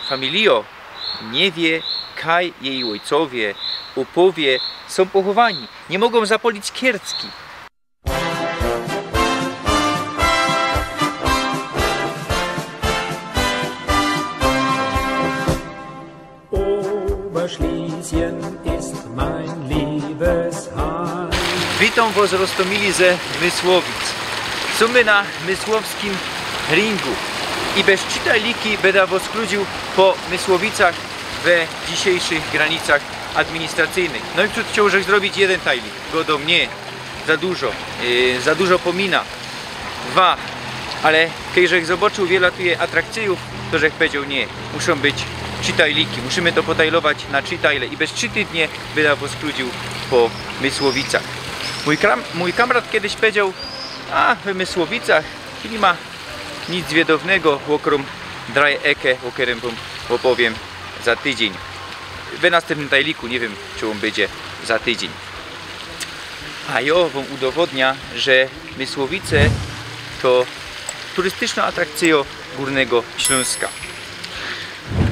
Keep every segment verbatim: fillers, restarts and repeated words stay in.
Familijo niy wiy, kaj jeji ôjcowie, ôpowie sōm pochowani. Niy mogōm zapolić kiertki. Oberschlesien ist mein Liebesheim. Witōm wos, Rostōmili ze Mysłowic. Sōm my na mysłowskim ringu. I bez czytajliki byda wos kludziōł po Mysłowicach we dzisiejszych granicach administracyjnych. No i przōd chcioł żech zrobić jedyn tajlik, godōm niy. Za dużo, yy, za dużo pōmina. Dwa, ale kej żech zobŏczył, wiela tu je atrakcyjōw, to żech pedzioł: niy, muszōm być czytajliki, musimy to potajlować na czytajle i bez trzi tydnie byda wos kludziōł po Mysłowicach. Mōj kram-, mōj kamrat kejś pedzioł: a, we Mysłowicach niy ma nic zwiadownego, ôkrōm Dreiecke, ô kerym wōm ôpowiym za tydziyń. We nastympnym tajliku, niy wiym, czy ôn bydzie za tydziyń. A jŏ wōm udowodnia, że Mysłowice to turystycznŏ atrakcyjŏ Gōrnego Ślōnska.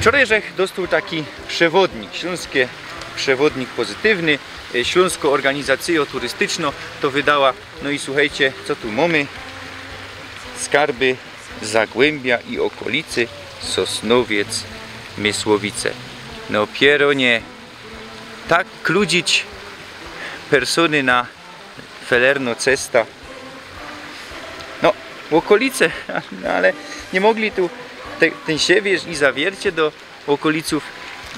Wczorej żech dostoł taki przewodnik, ślōnski przewodnik pozytywny, e, Ślōnsko Organizacyjŏ Turystycznŏ to wydała. No i suchejcie, co tu mōmy? Skarby Zagłębia i ôkolicy, Sosnowiec, Mysłowice. No pierōnie, tak kludzić persōny na felerno cesta. No, ôkolice, no ale niy mogli tu te, tyn siewierz i zawiercie do ôkolicōw,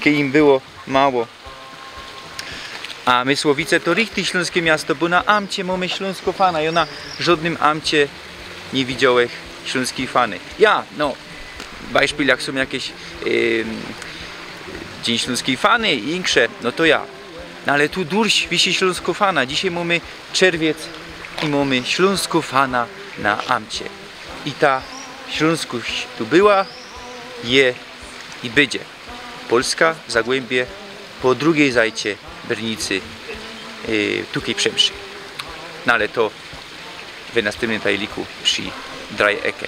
kej im było mało. A Mysłowice to richtig ślōnske miasto, bo na amcie mōmy ślōnskŏ fana. Jŏ na żŏdnym amcie niy widziołech ślōnskij fany. Ja, no, bajszpil, jak sōm jakeś, ym, Dziyń Ślōnskij Fany i insze, no to ja. No ale tu durś wisi ślōnskŏ fana. Dzisiej mōmy czerwiec i mōmy ślōnskŏ fana na amcie. I ta ślōnskŏść tu była, je i bydzie. Polska, Zagłębie, po drugij zajcie Brynicy, yy, tukej Przemszy. No ale to we nastympnym tajliku przi Dreiecke.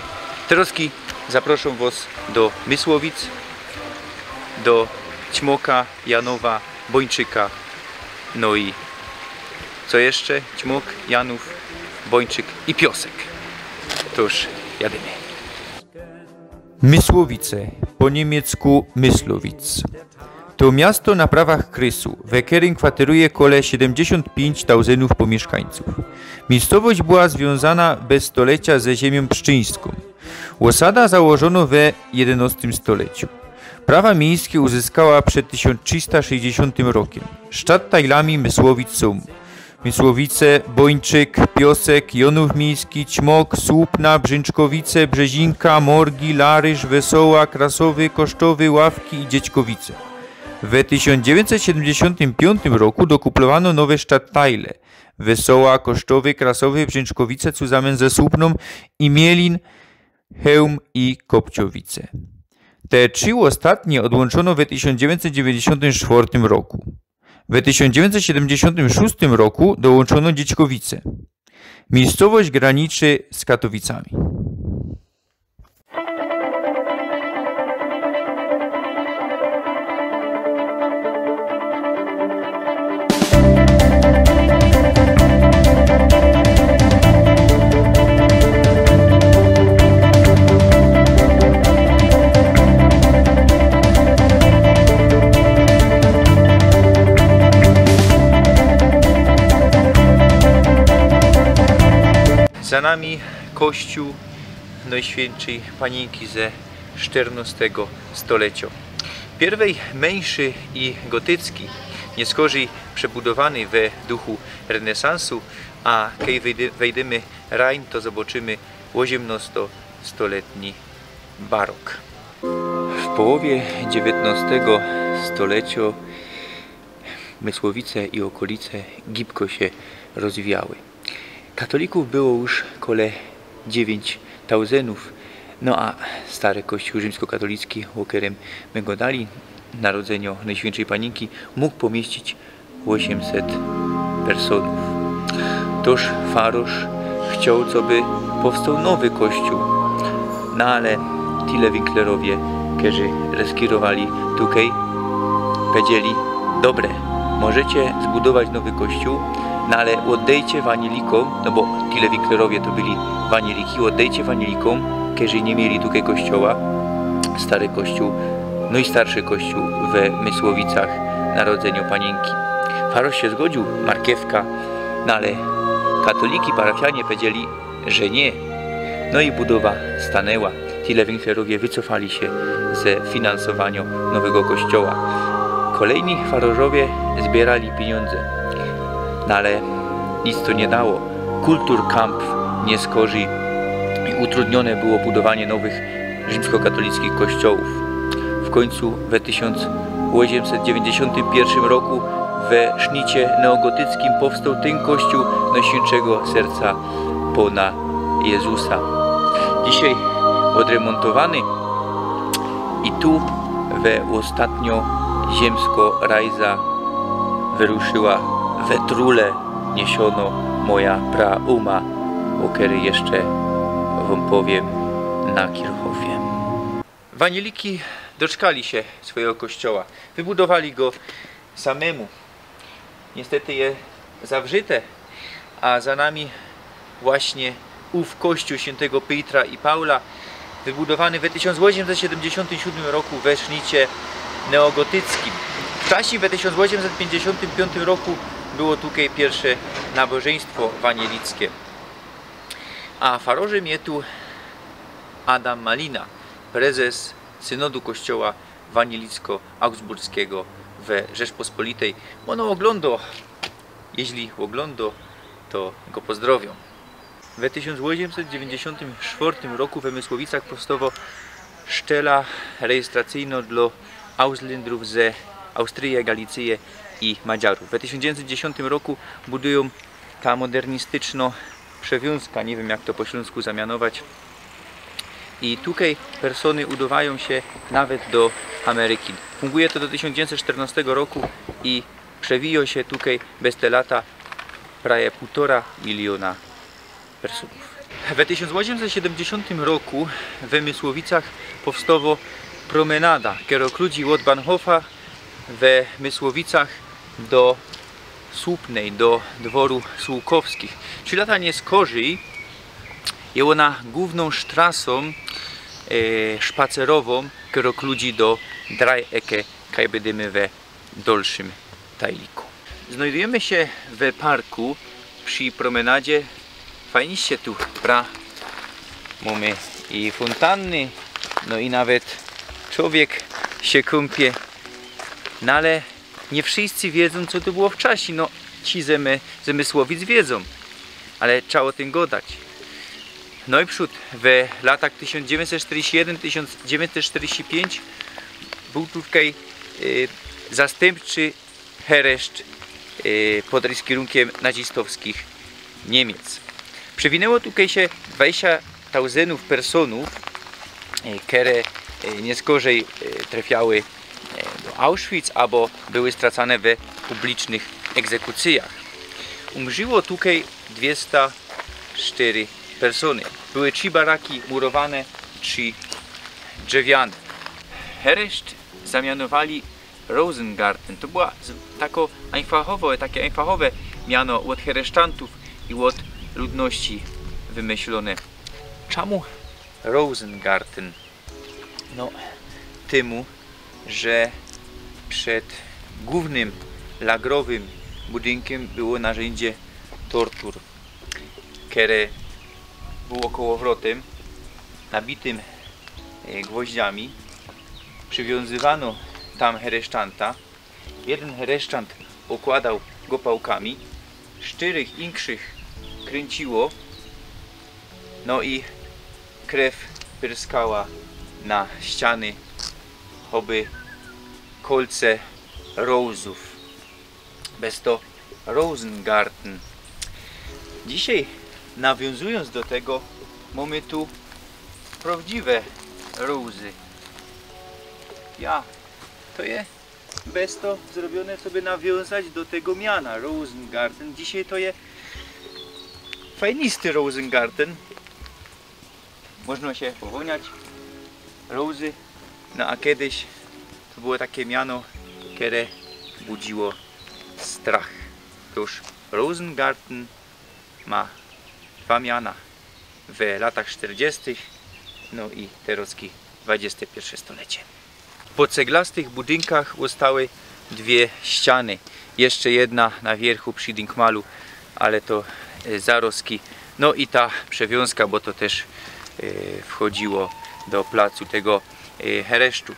Terŏzki zaprŏszōm wŏs do Mysłowic, do Ćmoka, Janowa, Bończyka, no i co jeszcze? Ćmok, Janów, Bończyk i Piosek. Tōż jadymy. Mysłowice, po niymiecku Myslowitz, to miasto na prawach krysu, we kerym kwateruje kole siedymdziesiōnt piyńć tauzyndōw pōmiyszkańcōw. Miejscowość była zwiōnzana bez stolecia ze ziymia pszczyńskōm. Ôsada założōno we jedynŏstym stoleciu. Prawa miejske uzyskała przed tysiōnc trzysta sześćdziesiōntym rokiym. Sztadtajlami Mysłowic sōm Mysłowice, Bończyk, Piosek, Jonōw Miejski, Ćmok, Słupna, Brzynczkowice, Brzezinka, Morgi, Larysz, Wesoła, Krasowy, Kosztowy, Ławki i Dziećkowice. We tysiōnc dziewiyńćset siedymdziesiōntym piōntym roku dokupowano nowe sztadtajle: Wesoła, Kosztowy, Krasowy, Brzynczkowice, zusamyn ze Słupnōm, i Mielin, Chełm i Kopciowice. Te trzi ôstatnie ôdłōnczōno we tysiōnc dziewiyńćset dziewiyńćdziesiōntym sztwŏrtym roku. We tysiōnc dziewiyńćset siedymdziesiōntym szōstym roku dołōnczōno Dziećkowice. Miejscowość graniczy z Katowicami. Za nami kościōł Nojświyńszyj Paniynki ze sztyrnŏstego stoleciŏ. Piyrwyj miyńszy i gotycki, niyskorzij przebudowany we duchu renesansu, a kej wejdy-, wejdymy rajn, to zobŏczymy ôziymnŏstostoletni barok. W połowie dziewiyntnŏstego stoleciŏ Mysłowice i ôkolice gibko sie rozwijały. Katolikōw było już kole dziewiyńć tauzyndōw, no a stary kościōł rzimskokatolicki, ô kerym my gŏdali, narodzynio Nojświyńszyj Paniynki, mōg pōmiyścić ôziymset personōw. Tōż farŏrz chcioł, coby powstoł nowy kościōł, no ale ti Winklerowie Kerzy rozkierowali tukej, powiedzieli: „Dobre, możecie zbudować nowy kościół, no ale ôddejcie wanielikōm”, no bo tile Winklerowie to byli wanieliki, „ôddejcie wanielikōm, kerzy niy mieli tukej kościoła, stary kościół, nojstarszy kościół we Mysłowicach Narodzynio Paniynki”. Farosz sie zgodziōł, markiewka, no ale katoliki, parafianie powiedzieli, że niy. No i budowa stanęła. Tile Winklerowie wycofali sie ze finansowanio nowego kościoła. Kolejni farożowie zbierali piniōndze, no ale nic to niy dało. Kulturkampf niy skorzij i utrudniōne było budowanie nowych rzimskokatolickich kościołōw. W kōńcu we tysiōnc ôziymset dziewiyńćdziesiōntym piyrszym roku we sznicie neogotyckim powstoł tyn kościōł Nojświyńszego Serca Pōna Jezusa. Dzisiej ôdrymōntowany i tu we ôstatnio ziymsko rajza wyruszyła we trule niesiono moja prauma, ô kerej jeszcze wōm powiym na Kirchhoffie. Wanieliki doczkali sie swojigo kościoła. Wybudowali go samymu. Niystety je zawrzyte, a za nami właśnie ōw kościōł świyntego Piotra i Paula, wybudowany we tysiōnc ôziymset siedymdziesiōntym siódmym roku we sznicie neogotyckim. Wczaśnij, we tysiōnc ôziymset piyńćdziesiōntym piyntym roku, było tukej piyrsze nabożyństwo wanielickie. A farożym je tu Adam Malina, prezes Synodu Kościoła Wanielicko-Augsburskiego we Rzeczpospolitej. Ôno ôglōndo, jeźli ôglōndo, to go pozdrowiōm. We tysiōnc ôziymset dziewiyńćdziesiōntym sztwŏrtym roku we Mysłowicach powstała sztela rejestracyjno dlŏ Ausländerōw ze Austryje, Galicyje i Madziarōw. We tysiōnc dziewiyńćset dziesiōntym roku budujōm ta modernistyczno przewiōnzka, niy wiym, jak to po ślōnsku zamianować. I tukej persōny udowajōm sie nawet do Ameryki. Funguje to do tysiōnc dziewiyńćset sztyrnŏstego roku i przewijŏ sie tukej bez te lata prawie pōłtora miliōna persōnōw. We tysiōnc ôziymset siedymdziesiōntym roku we Mysłowicach powstała promenada, kerŏ prowŏdzi ôd Bahnhofa we Mysłowicach do Słupnej, do dworu Sułkowskich. Trzi lata niy skorzij je ôna głōwnōm sztrasōm, e, szpacerowōm, kerŏ prowŏdzi do Dreiecke, kaj bydymy we dalszym tajliku. Znajdujymy sie we parku przi promenadzie. Fajnie sie tu bra. Mōmy i fōntany, no i nawet człowiek sie kōmpie. No ale niy wszyscy wiedzōm, co tu było wczaśnij. No, ci ze My-, ze Mysłowic wiedzōm, ale trza ô tym godać. Nojprzōd we latach tysiōnc dziewiyńćset sztyrdziści jedyn, tysiōnc dziewiyńćset sztyrdziści piyńć bōł tukej, y, zastympczy hereszcz, y, pod rejskrōnkiym nazistowskich Niymiec. Przewiniyło tukej sie dwadzieścia tauzyndōw persōnōw, y, kere, y, niy skorzij, y, trefiały, y, do Auschwitz abo były stracane we publicznych egzekucyjach. Umrziło tukej dwiesta sztyry persōny. Były trzi baraki murowane, trzi drzewiane. Hereszcz zamianowali Rosengarten. To była z-, tako ajnfachowe, take ajnfachowe miano ôd heresztantōw i ôd ludności wymyślōne. Czymu Rosengarten? No, tymu, że przed głōwnym lagrowym budynkiym było narzyndzie tortur, kere było kołowrotym, nabitym, e, gwoździami. Prziwiōnzywano tam heresztanta. Jedyn heresztant ôkłŏdŏł go pałkami, sztyrych inkszych kryńciło, no i krew pyrskała na ściany, choby kolce rozōw. Bez to Rosengarten. Dzisiej, nawiōnzujōnc do tego, mōmy tu prŏwdziwe rozy. Ja, to je bez to zrobiōne, coby nawiōnzać do tego miana Rosengarten. Dzisiej to je fajnisty Rosengarten. Możno sie powōniać. Rozy. No a kejś to było take miano, kere budziło strach. Ôż Rosengarten mŏ dwa miana we latach sztyrdziestych, no i terŏzki dwadzieste piyrsze stolecie. Po ceglastych budynkach ôstały dwie ściany. Jeszcze jedna na wiyrchu przi Dinkmalu, ale to, e, zarŏzki. No i ta przewiōnzka, bo to tyż, e, wchodziło do placu tego, e, heresztu.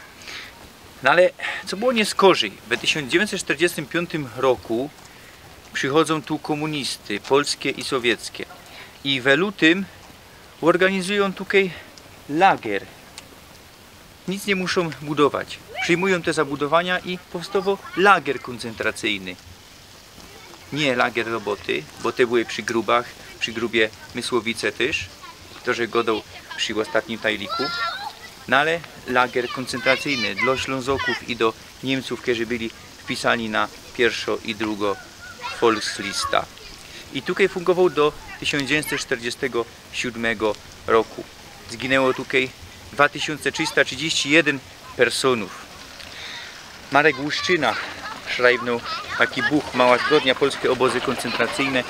No ale co było niyskorzij, we tysiōnc dziewiyńćset sztyrdziestym piōntym roku przichodzōm tu kōmunisty polske i sowiecke i we lutym ôrganizujōm tukej lager. Nic niy muszōm budować. Przijmujōm te zabudowania i powstŏwŏ lager kōncentracyjny. Niy lager roboty, bo te były przi Grubach, przi Grubie Mysłowice tyż, to żech gŏdoł przi ôstatnim tajliku. No ale lager kōncentracyjny dlŏ Ślōnzokōw i do Niymcōw, kerzy byli wpisani na piyrszŏ i drugŏ Volkslista. I tukej fungowoł do tysiōnc dziewiyńćset sztyrdziestego siōdmego roku. Zginiyło tukej dwa tysiōnce trzysta trzidziści jedyn personōw. Marek Łuszczyna szrajbnōł taki buch: Mała zbrodnia, polske ôbozy kōncentracyjne.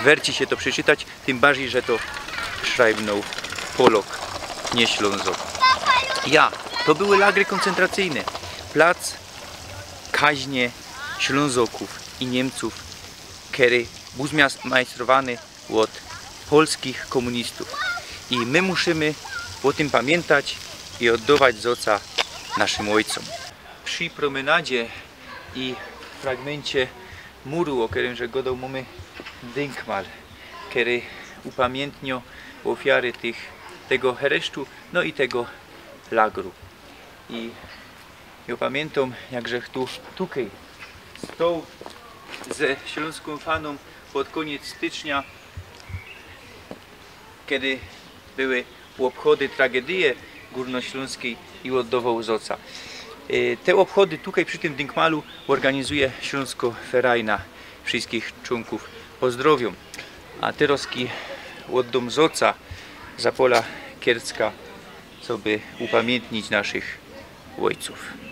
Werci sie to przeczytać, tym bardzij, że to szrajbnōł Polok, niy Ślōnzok. Ja, to były lagry kōncentracyjne. Plac kaźnie Ślōnzokōw i Niymcōw, kery bōł zmajstrowany ôd polskich kōmunistōw. I my musimy ô tym pamiyntać i ôddŏwać zŏca naszym ôjcōm. Przi prōmynadzie i fragmyncie muru, ô kerym żech gŏdoł, mōmy Dinkmal, kery upamiyntniŏ ôfiary tych, tego heresztu, no i tego lagru. I jŏ pamiyntōm, jak żech tu, tukej stoł ze ślōnskōm fanōm pod kōniec stycznia, kej były ôbchody tragedyje gōrnoślōnskij i ôddŏwoł zŏca. E, te ôbchody tukej przi tym Dinkmalu ôrganizuje Ślōnskŏ Ferajna. Wszyskich czōnkōw pozdrowiōm. A terŏzki ôddōm zŏca za pola Kiercka, coby upamiyntnić naszych ôjcōw.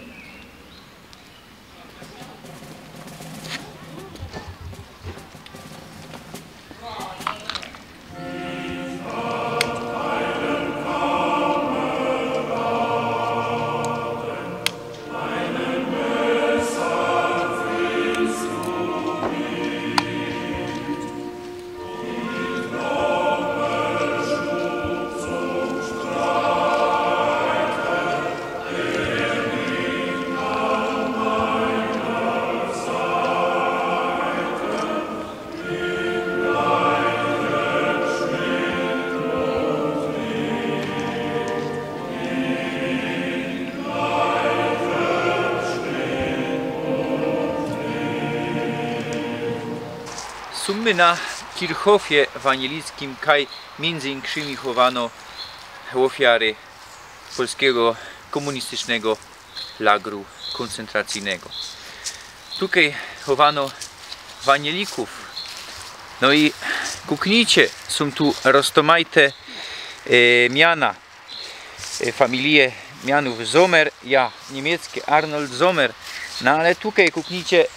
Sōm my na Kirchhofie w Anielickim, kaj miyndzy inkrzymi chowano ôfiary polskigo kōmunistycznego lagru kōncentracyjnego. Tukej chowano w Anielikōw. No i kuknijcie, sōm tu roztōmajte, e, miana, e, familije mianōw Sommer, ja, niymieckie Arnold Sommer. No ale tukej kuknijcie,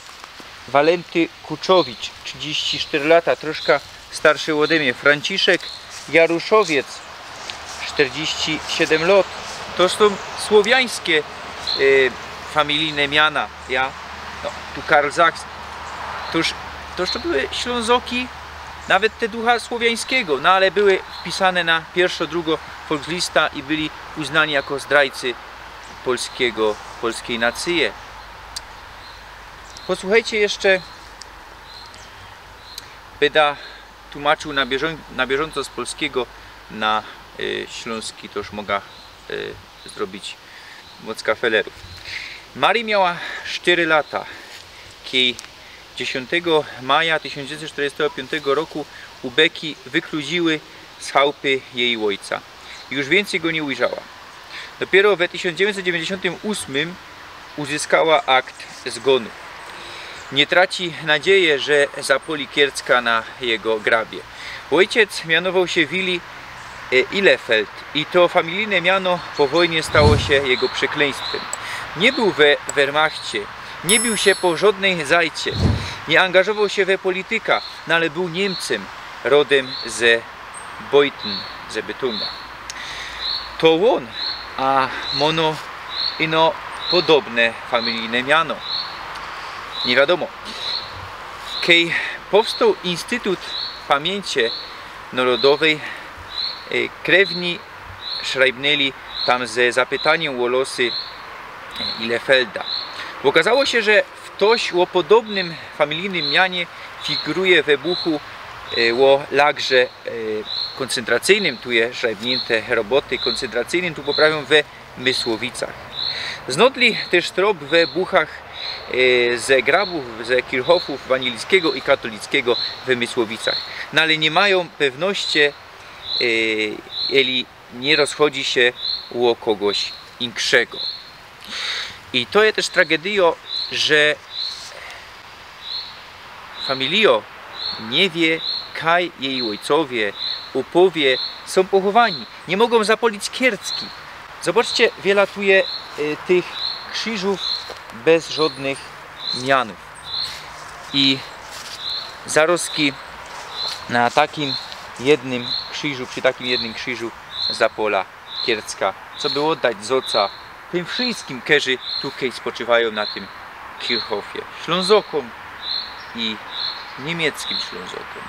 Walenty Kuczowicz, trzidziści sztyry lata, troszka starszy ôde mie, Franciszek Jaruszowiec, sztyrdziści siedym lot. To sōm słowiańskie, e, familijne miana, ja. No, tu Karl Sachs. Toż, toż to były Ślōnzoki, nawet te ducha słowiańskigo, no ale były wpisane na piyrszŏ, drugŏ Volkslista i byli uznani jako zdrajcy polskigo, polskij nacyje. Posłuchejcie jeszcze, byda tłumaczył na bieżō-, na bieżōnco z polskigo na, y, ślōnski, to już moga, y, zrobić moc kafelerōw. Mary miała sztyry lata, kej dziesiōntego maja tysiōnc dziewiyńćset sztyrdziestego piōntego roku ubeki wykludziły z chałpy jeji ôjca. Już wiyncyj go niy ujrzała. Dopiyro we tysiōnc dziewiyńćset dziewiyńćdziesiōntym ôsmym uzyskała akt zgōnu. Niy traci nadzieje, że zapoli Kiercka na jego grabie. Ôjciec mianowoł sie Willi E, Ilefeld. I to familijne miano po wojnie stało się jego przekleństwem. Nie był we Wehrmachcie, nie bił się po żadnej zajcie, nie angażował się we polityka, no ale był Niemcem, rodem ze Beuthen, ze Bytomia. To on, a mono ino podobne familijne miano. Nie wiadomo. Kej powstał Instytut Pamięci Narodowej, e, krewni szrajbnęli tam ze zapytaniem o losy Ilefelda. Okazało się, że ktoś o podobnym familijnym mianie figuruje we buchu, e, o lagrze, e, koncentracyjnym, tu je szrajbnięte roboty, koncentracyjnym, tu poprawiam, we Mysłowicach. Znodli też trop we buchach, e, ze grabów, ze kirchhofów ewanigelickigo i katolickigo we Mysłowicach. No ale nie mają pewności, e, eli nie rozchodzi się o kogoś inkszego. I to je też tragedio, że familio nie wie, kaj jej ojcowie, ôpowie są pochowani. Nie mogą zapolić kiercki. Zobaczcie, wiela tu je, e, tych krzyżów bez żadnych mianów. I zarozki na takim jednym krzyżu, przy takim jednym krzyżu zapola kiercka, co by ôddać zôca tym wszystkim, kerzy tukej spoczywają na tym kirchhofie. Ślązokom i niemieckim Ślązokom.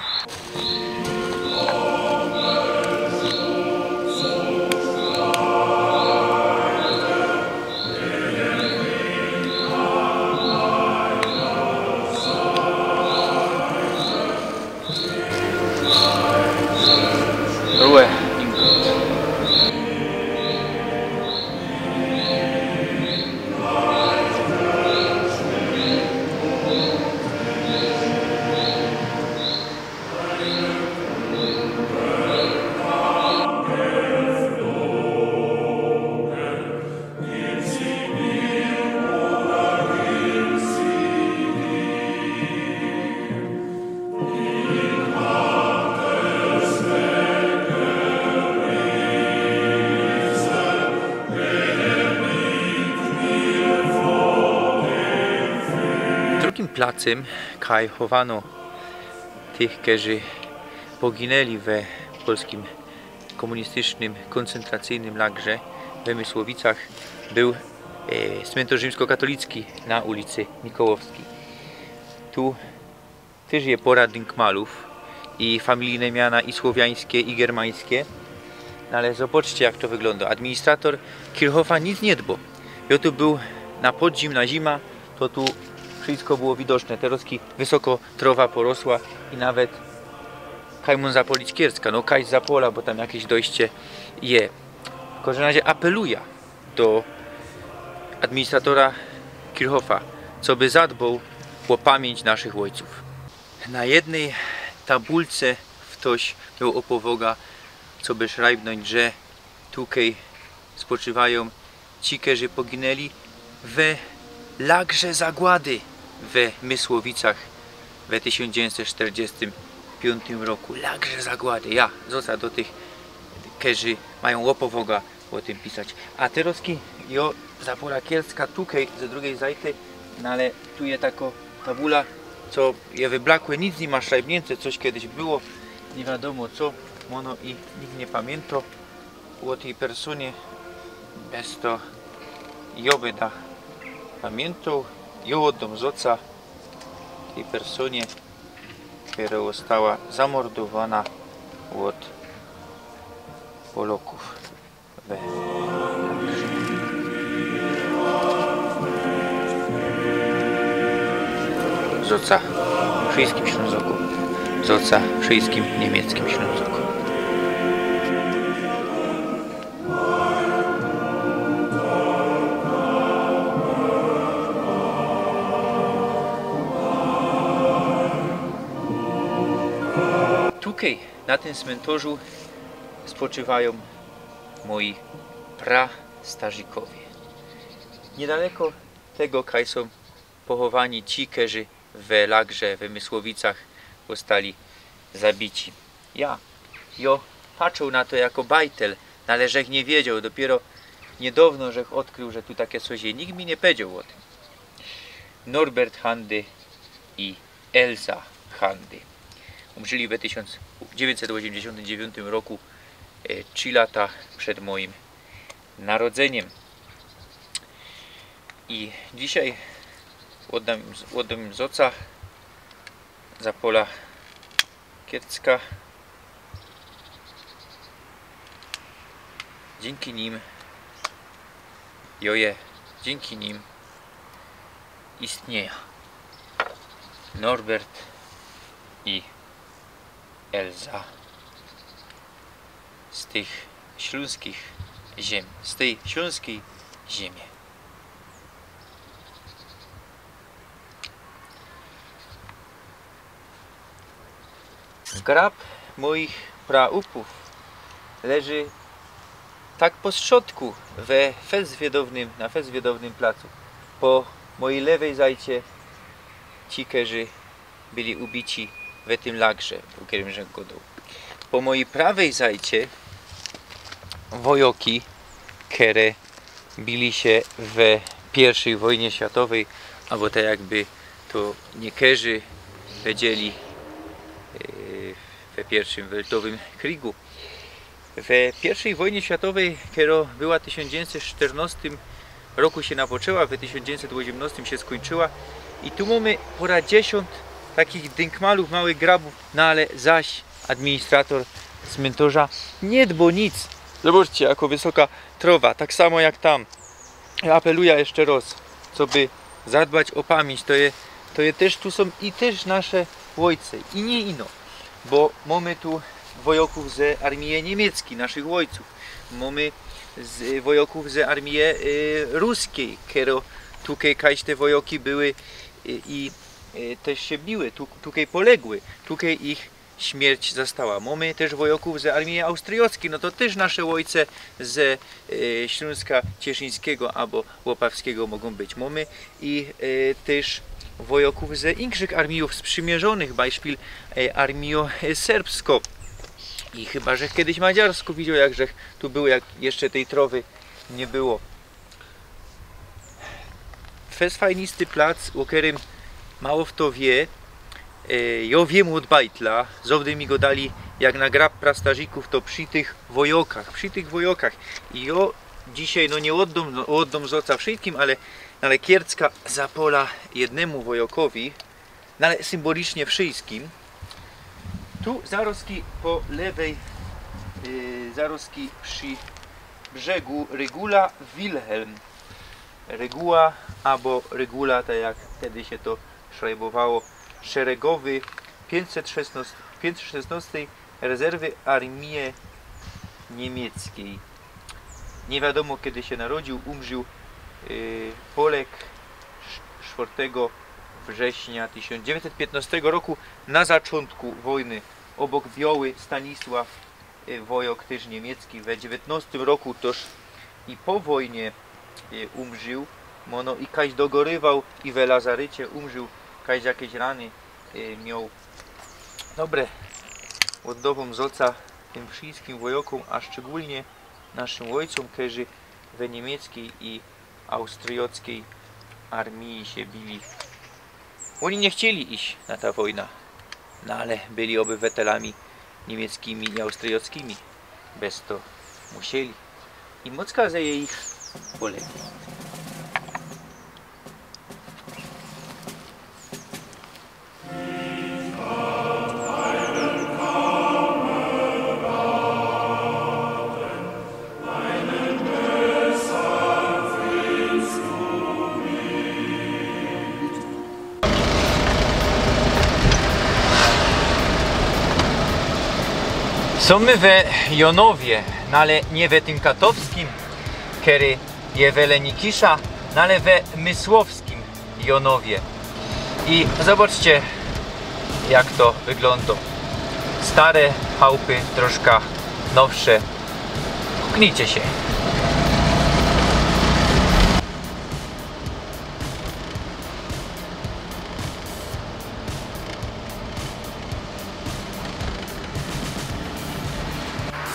Ruhe in Gott. Drugim placym, kaj chowano tych, kerzy poginęli we polskim komunistycznym, koncentracyjnym lagrze we Mysłowicach, był, e, smyntorz rzimskokatolicki na ulicy Mikołowskiej. Tu tyż je pora dynkmalów i familijne miana, i słowiańskie, i germańskie. No ale zobaczcie, jak to wygląda. Administrator Kirchhoffa nic nie dbo. Ja tu był na podzim, na zima, to tu wszystko było widoczne. Terozki wysoko trowa porosła i nawet kaj mōm zapolić kiercka, no kaj zapola, bo tam jakieś dojście je. W kożdym razie apeluja do administratora Kirchhoffa, co by zadboł o pamięć naszych ojców. Na jednej tabulce ftoś mioł ôpowoga, co by szrajbnōńć, że tukej spoczywają ci, kerzy poginęli we lagrze zagłady we Mysłowicach we tysiōnc dziewiyńćset sztyrdziestym piōntym roku. Lagrze zagłady. Ja, zôca do tych, kerzy mają ôpowoga ô tym pisać. A terozki, jo, zapola kiercka tukej, ze drugij zajty, no ale tu je tako tabula, co je wyblakłe, nic ni ma szrajbniynte, coś kejś było, niy wiadōmo co, ono i nikt niy pamiyntŏ ô tyj persōnie, bez to jo byda pamiyntōł, jo ôddōm zŏca tyj persōnie, kera ôstała zamordowana ôd Polŏkōw we Węgrzech. Zŏca wszyjskim Ślōnzokōm, zŏca wszyjskim niymieckim Ślōnzokōm. Tukej, na tym smyntorzu, spoczywajōm mōji prastarzykowie. Niydaleko tego kaj sōm pochowani ci, kerzy we lagrze we Mysłowicach ôstali zabici. Ja, jo, patrzoł na to jako bajtel, no ale żech niy wiedzioł, dopiyro niydŏwno żech ôdkroł, że tu take coś je. Nikt mi niy powiedzioł ô tym. Norbert Handy i Elza Handy. Umrzyli we tysiōnc dziewiyńćset ôziymdziesiōntym dziewiōntym roku, e, trzi lata przed mojim narodzenim. I dzisiej ôddōm, ôddōm zŏca za pola Kiercka. Dziynki nim jŏ je, dziynki nim istniyjã. Norbert i Elza z tych ślōnskich ziem, z tyj ślōnskij ziymie. Grab moich praupōw leży tak po strzodku we fest wiedownym, na fest wiedownym placu. Po mojij lewej zajce ci, kerzy byli ubici we tym lagrze, ô kerym żech gŏdoł. Po mojij prawej zajce wojŏki, kere bili sie we piyrwszyj wojnie światowyj, abo tak jakby to niykerzy powiedzieli, e, we piyrwszym weltowym krigu. We piyrwszyj wojnie światowyj, kerŏ była w tysiōnc dziewiyńćset sztyrnŏstym roku sie napoczła, we tysiōnc dziewiyńćset ôziymnŏstym sie skōńczyła. I tu mōmy pŏradziesiōnt takich dynkmalōw, małych grabōw, no ale zaś administrator cmyntŏrza niy dbŏ nic. Zobaczcie, jako wysoka trŏwa, tak samo jak tam. Apeluja jeszcze rŏz, coby zadbać ô pamiyńć. To je, to je tyż, tu sōm i tyż nasze ôjce, i niy ino, bo mōmy tu wojŏkōw ze armije niymieckiej, naszych ôjcōw. Mōmy z, wojŏkōw ze armije, e, ruskij, kerŏ tukej kaś te wojŏki były, e, i, e, tyż sie biły, tu, tukej poległy, tukej ich śmierć zastała. Mōmy tyż wojŏkōw ze armije austryjŏckiej, no to tyż nasze ôjce ze, e, Ślōnska Cieszyńskigo abo Łopawskigo mogōm być. Mōmy i, e, tyż wojŏkōw ze inkszych armijōw sprzymierzōnych, bajszpil, e, armijŏ, e, serbskŏ. I chyba żech kedyś madziarskõ widzioł, jak żech tu bōł, jak jeszcze tyj trŏwy niy było. Fest fajnisty plac, ô kerym mało fto wiy. E, jŏ wiym ôd bajtla, zŏwdy mi gŏdali, jak na grab prastarzikōw, to przi tych wojŏkach, przi tych wojŏkach. I jŏ dzisiej, no, niy ôddōm, no, ôddōm zŏca wszyjskim, ale, ale Kiercka zapola jednymu wojŏkowi, no, ale symbolicznie wszyjskim. Tu zarŏzki po lewej, e, zarŏzki przi brzegu Regula Wilhelm. Reguła abo Regula, tak jak wtedy sie to szrajbowało, szeregowy piynćset szesnŏstyj, piynćset szesnŏstyj rezerwy armije niymieckiej. Niy wiadōmo, kedy sie narodziōł, umrziōł, yy, Polek, sz-, sztwŏrtego września tysiōnc dziewiyńćset piyńtnŏstego roku, na zaczōntku wojny, ôbok Bioły Stanisław, y, wojŏk tyż niymiecki we dziewiyńtnŏstym roku, toż i po wojnie, y, umrziōł. Mōno i kaś dogorywoł i we lazarycie umrziōł, kaś jakeś rany, y, mioł. Dobre, ôddŏwōm zŏca tym wszyjskim wojŏkōm, a szczegōlnie naszym ôjcōm, kerzy we niymieckiej i austryjŏckiej armiji sie bili. Ôni niy chcieli iś na ta wojna, no ale byli ôbywatelami niymieckimi i austryjŏckimi. Bez to musieli. I mocka, że je ich polegli. Sōm my we Jōnowie, no ale niy we tym katowskim, kery je wele nikisza, no ale we mysłowskim Jōnowie. I zobaczcie, jak to wyglōndŏ. Stare chałpy, troszka nowsze. Puknijcie sie.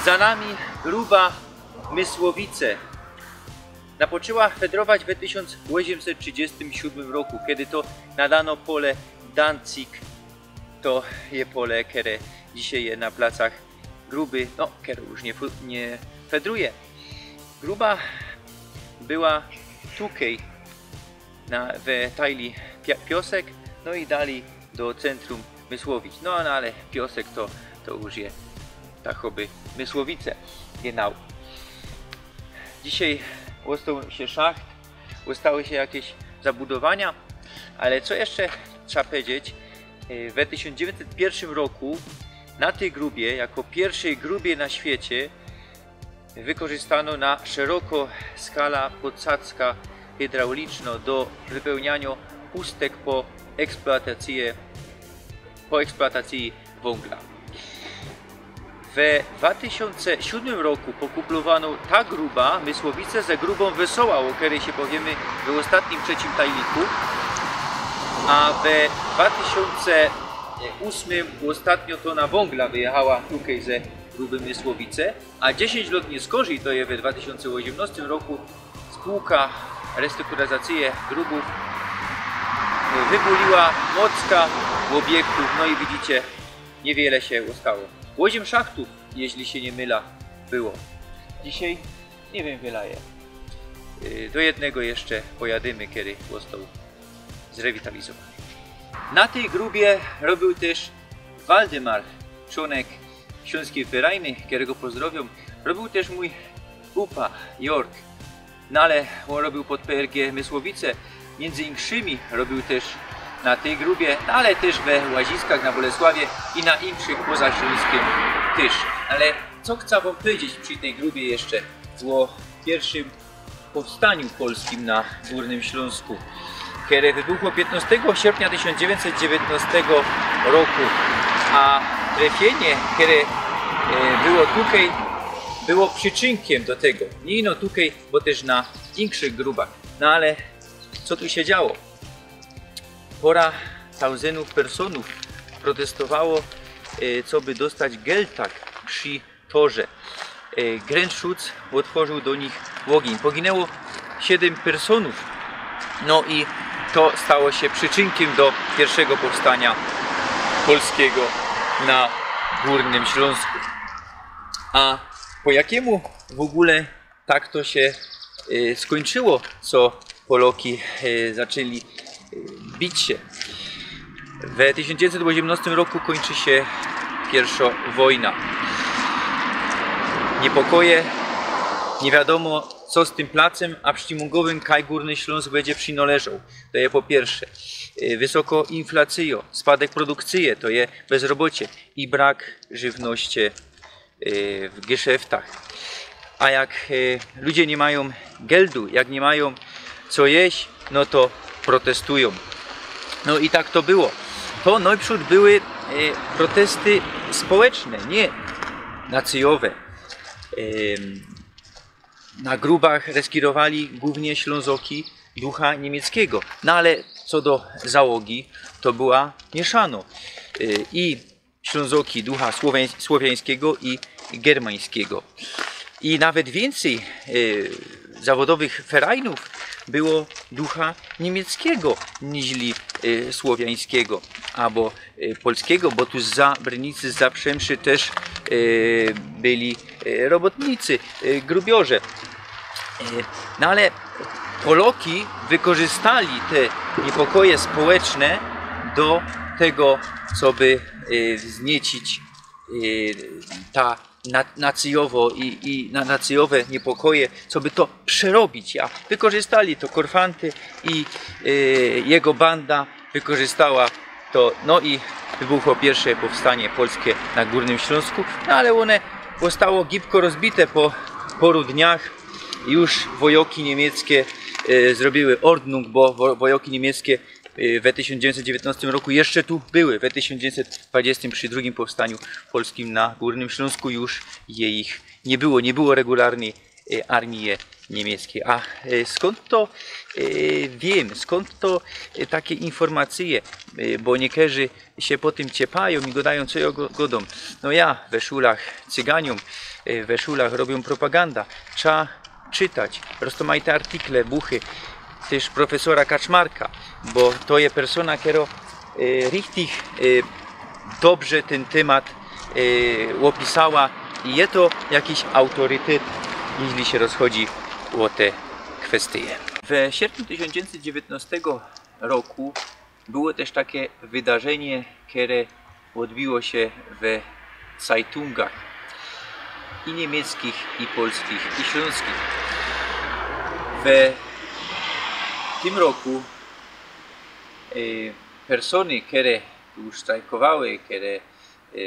Za nami gruba Mysłowice. Napoczynała fedrować we tysiōnc ôziymset trzidziestym siódmym roku, kej to nadano pole Danzig. To je pole, kere dzisiej je na placach Gruby, no, kere już niy, niy fedruje. Gruba była tukej na, we tajli piosek, no i dalij do centrum Mysłowic. No, no ale piosek to, to już je ta choby Mysłowice, genau. Dzisiej ôstoł sie szacht, ôstały sie jakeś zabudowania, ale co jeszcze trzeba powiedzieć, e, we tysiōnc dziewiyńćset piyrszym roku na tyj grubie, jako piyrszej grubie na świecie, wykorzystano na szeroko skala podsadzka hydrauliczno do wypełnianiŏ pustek po eksploatacyje, po eksploatacyje wōngla. We dwa tysiōnce siódmym roku pokuplowano ta gruba Mysłowice ze grubōm Wesoła, ô kerej sie powiymy w ôstatnym, trzecym tajliku, a we dwa tysiōnce ôsmym ôstatnio tōna wōngla wyjechała tukej ze gruby Mysłowice. A dziesiyńć lŏt niyskorzij, to je we dwa tysiōnce ôziymnŏstym roku, spółka restrukturyzacyje grubōw wybuliła mocka ôbiektōw, no i widzicie, niywiele sie ôstało. Ôziym szachtōw, jeźli sie niy mylã, było. Dzisiej niy wiym, wiela je. Y, do jednego jeszcze pojadymy, kery ôstoł zrewitalizowany. Na tyj grubie robiōł tyż Waldemar, czōnek Ślōnskij Ferajny, kerego pozdrowiōm. Robiōł tyż mōj pupa, Jork. No ale ôn robiōł pod P R G Mysłowice. Miyndzy inkszymi robiōł tyż na tyj grubie, no ale tyż we Łaziskach, na Bolesławie i na inkszych poza Ślōnskim tyż. Ale co chcã wōm powiedzieć przi tyj grubie jeszcze ô piyrszym powstaniu polskim na Gōrnym Ślōnsku, kere wybuchło piytnŏstego sierpnia tysiōnc dziewiyńćset dziewiyńtnŏstego roku, a trefiynie, kere, e, było tukej, było przyczynkiym do tego. Niy ino tukej, bo tyż na inkszych grubach. No ale co tu sie działo? Pora tauzynōw personōw protestowało, e, coby dostać geltak przi torze. E, Grenzschutz ôtworziōł do nich ôgiyń. Poginynło siedym personōw. No i to stało sie przyczynkiym do piyrszego powstania polskigo na Gōrnym Ślōnsku. A po jakiymu w ôgōle tak to sie, e, skōńczyło, co Poloki, e, zaczli, e, bić sie. We tysiōnc dziewiyńćset ôziymnŏstym roku kōńczy sie piyrszŏ wojna. Niypokoje, niy wiadōmo, co z tym placym, a przeciyż mōngowym kaj Gōrny Ślōnsk bydzie przinoleżoł. To je po piyrsze. E, wysoko inflacyjo, spadek produkcyje, to je bezrobocie i brak żywności, e, w geszeftach. A jak, e, ludzie niy majōm geldu, jak niy majōm co jeść, no to protestujōm. No i tak to było. To nojprzōd były, e, protesty społeczne, niy nacyjowe. Em, na grubach reskirowali głōwnie Ślōnzoki ducha niymieckigo. No ale co do załogi, to była mieszano. E, i Ślōnzoki ducha słowiań-, słowiańskigo i germańskigo. I nawet wiyncyj, e, zawodowych ferajnōw było ducha niymieckigo niźli, e, słowiańskigo abo, e, polskigo, bo tu zza Brynicy, zza Przemszy tyż, e, byli, e, robotnicy, e, grubiŏrze. E, no ale Poloki wykorzystali te niypokoje społeczne do tego, coby, e, wzniecić, e, ta na-, nacyjowo i, i na-, nacyjowe niypokoje, coby to przerobić, a wykorzystali to Korfanty i, e, jego banda wykorzystała to, no i wybuchło piyrsze powstanie polskie na Gōrnym Ślōnsku, no ale ône ôstało gibko rozbite po poru dniach. Już wojoki niymieckie, e, zrobiły Ordnung, bo wo-, wojoki niymieckie, e, we tysiōnc dziewiyńćset dziewiyńtnŏstym roku jeszcze tu były. We tysiōnc dziewiyńćset dwadzieścia, przi drugim powstaniu polskim na Gōrnym Ślōnsku już je ich niy było. Niy było regularnyj, e, armije Niymieckij. A e, skōnd to e, wiym, skōnd to e, take informacyje? E, bo niykerzy sie po tym ciepajōm i godajōm, co jo go- godōm. No ja we szulach cyganiōm, e, we szulach robiōm propaganda. Trza czytać roztōmajte artikle, buchy, tyż profesora Kaczmarka, bo to je persōna, kero e, richtig e, dobrze tyn tymat e, ôpisała i je to jakiś autorytet, jeźli sie rozchodzi ô te kwestyje. We sierpniu tysiōnc dziewiyntnostego roku było tyż take wydarzynie, kere ôdbiło sie we cajtungach i niymieckich, i polskich, i ślōnskich. We tym roku e, persōny, kere tu strajkowały, kere, e,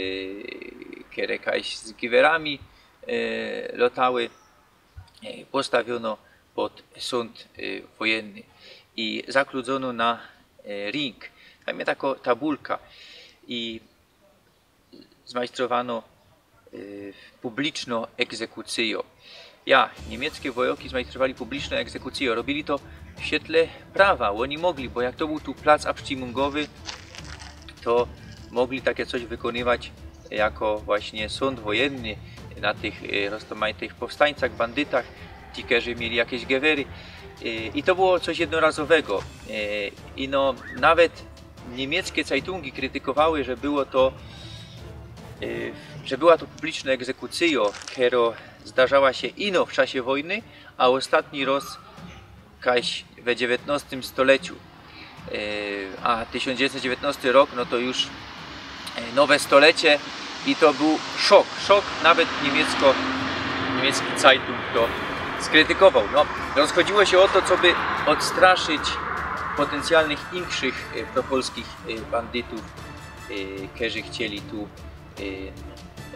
kere kajś z giwerami e, lotały, e, postawiōno pod sōnd e, wojenny i zakludzōno na e, ring. Tam je tako tabulka i zmajstrowano e, publiczno egzekucyjo. Ja, niymieckij wojoki zmajstrowali publiczno egzekucyjo. Robiyli to w świetle prawa, ôni mogli, bo jak to bōł tu plac abstimmōngowy, to mogli take coś wykōnywać jako właśnie sōnd wojenny na tych e, roztōmajtych powstańcach, bandytach, ci, kerzy mieli jakeś gewery. E, I to było coś jednorazowego. E, I no, nawet niymieckij cajtungi krytykowały, że było to, e, że była to publiczno egzekucyjo, kero zdarzała sie ino w czasie wojny, a ôstatni roz kajś we dziewiyntnostym stoleciu. E, a tysiōnc dziewiyntnostnōwnosty rok, no to już e, nowe stolecie i to bōł szok, szok, nawet niymieckij, niymieckij cajtung to skrytykowoł. No, rozchodziło sie ô to, coby ôdstraszyć potencjalnych inkszych e, propolskich e, bandytōw, e, kerzy chcieli tu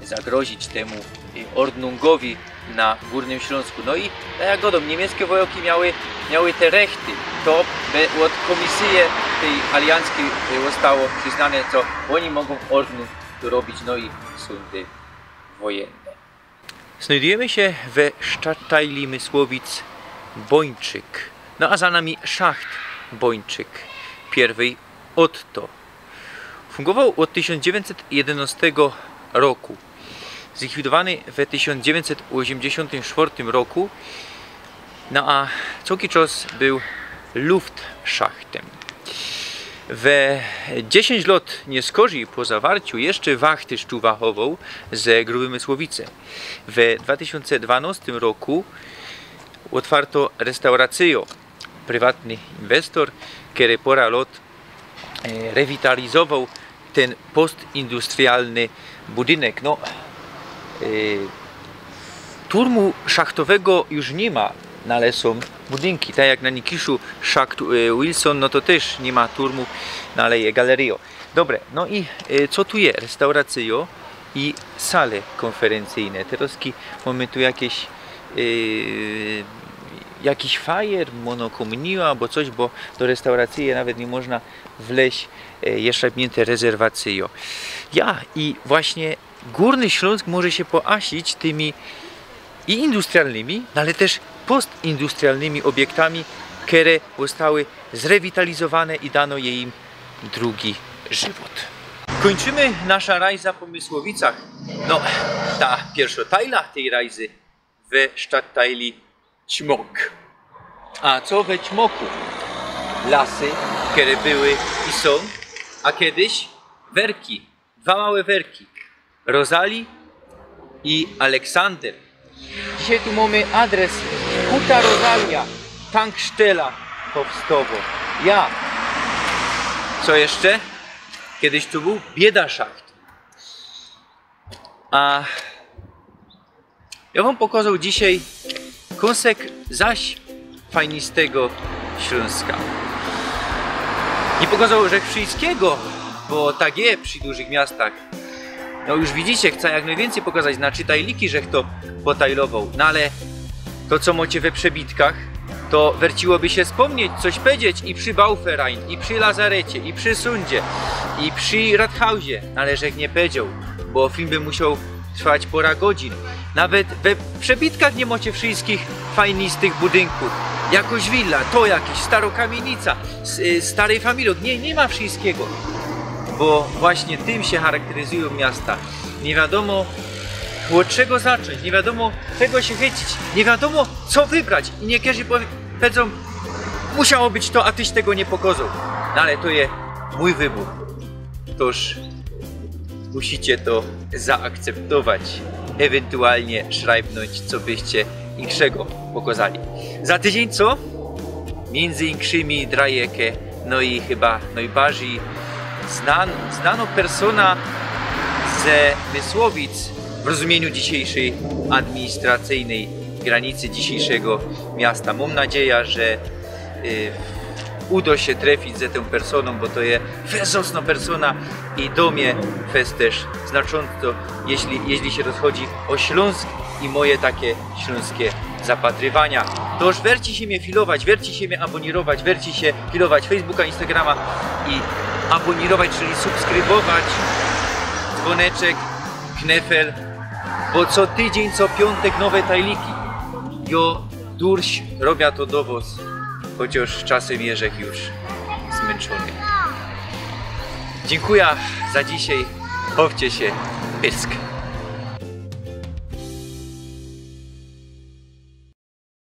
e, zagrozić tymu e, ordnungowi na Gōrnym Ślōnsku. No i tak jak godōm, niymieckij wojoki miały, miały te rechty. To be, ôd kōmisyje tyj alianckyj e, ôstało prziznane, co ôni mogōm ordnung tu robić, no i sōndy wojenne. Znajdujymy sie we sztadtajli Mysłowic Bończyk, no a za nami szacht Bończyk, pierwyj Otto. Fungowoł ôd tysiōnc dziewiyntset jedynostego roku. Zlikwidowany we tysiōnc dziewiyntset ôziymdziesiōntym sztwŏrtym roku. No a cołki czas bōł luftszachtym. We dziesiyńć lŏt niyskorzij po zawarciu jeszcze wachty sztuwachowoł ze Grubyj Mysłowice. We dwa tysiōnce dwanŏstym roku ôtwarto restauracyjŏ. Prywatny inwestor, kery pŏra lŏt e, rewitalizowoł tyn postindustrialny budynek. No, e, turmu szachtowego już niy ma, no ale sōm budynki. Tak jak na Nikiszu szacht, e, Wilson, no to tyż niy ma turmu, no ale je galeryjŏ. Dobre, no i e, co tu je? Restauracyjŏ i sale kōnferyncyjne. Terŏzki mōmy tu jakeś, e, jakiś fajer, mōnokomunijŏ abo coś, bo do restauracyje nawet niy można wleź, e, jeszcze niy ma rezerwacyjŏ. Ja, i właśnie Gōrny Ślōnsk może sie poasić tymi i industrialnymi, no ale tyż postindustrialnymi ôbiektami, kere ôstały zrewitalizowane i dano je im drugi żywot. Kōńczymy nasza rajza po Mysłowicach. No, ta piyrszŏ tajla tyj rajzy we sztadtajli Ćmok. A co we Ćmoku? Lasy, kere były i sōm, a kedyś werki, dwa małe werki, Rozali i Aleksander. Dzisiej tu mōmy adres Huta Rozalia, tanksztela powstŏwŏ. Ja. Co jeszcze? Kedyś tu bōł biydaszacht. A jŏ wōm pokŏzoł dzisiej kōnsek zaś fajnistego Ślōnska. Niy pokŏzoł żech wszyjskigo, bo tak je przi dużych miastach. No już widzicie, chcã jak nojwiyncyj pokŏzać, na trzi tajliki żech to potajlowoł, no ale to, co mŏcie we przebitkach, to werciłoby sie spōmnieć, coś powiedzieć i przi Bauverein, i przi lazarecie, i przi sōndzie, i przi Rathausie, no ale żech niy powiedzioł, bo film by musioł trwać pora godzin. Nawet we przebitkach niy mocie wszyskich fajnistych budynków. Jakoś willa, to jakoś staro kamiynica, s- y, starej familii. Niy, niy ma wszyskigo. Bo właśnie tym sie charakteryzujōm miasta. Niy wiadōmo, ôd czego zaczōńć, niy wiadōmo, czego sie chycić, niy wiadōmo, co wybrać. I niykerzy powie- powiedzōm, musiało być to, a tyś tego niy pokozōł. No ale to je mōj wybōr. Toż musicie to zaakceptować, ewentualnie szrajbnōńć, co byście inkszego pokozali. Za tydziyń co? Miyndzy inkszymi Drajeke, no i chyba nojbardzij znan, znano persona ze Mysłowic w rozumiyniu dzisiyjszyj administracyjnyj granicy dzisiyjszego miasta. Mōm nadzieja, że y, udo sie trefić ze tōm personōm, bo to je fest zacnŏ persona i do mie fest tyż znaczōnto, jeźli, jeźli sie rozchodzi ô Ślōnsk i moje takie ślōnskie zapatrywania. Toż werci sie mie filować, werci sie mie abōnirować, werci sie filować Facebooka, Instagrama i abōnirować, czyli subskrybować, dzwōneczek, knefel, bo co tydziyń, co piōntek nowe tajliki. Jo, durś robia to do wŏs, chociŏż czasym jeżech już zmynczōny. Dziynkuja za dzisiej. Bawcie sie. Pyrsk.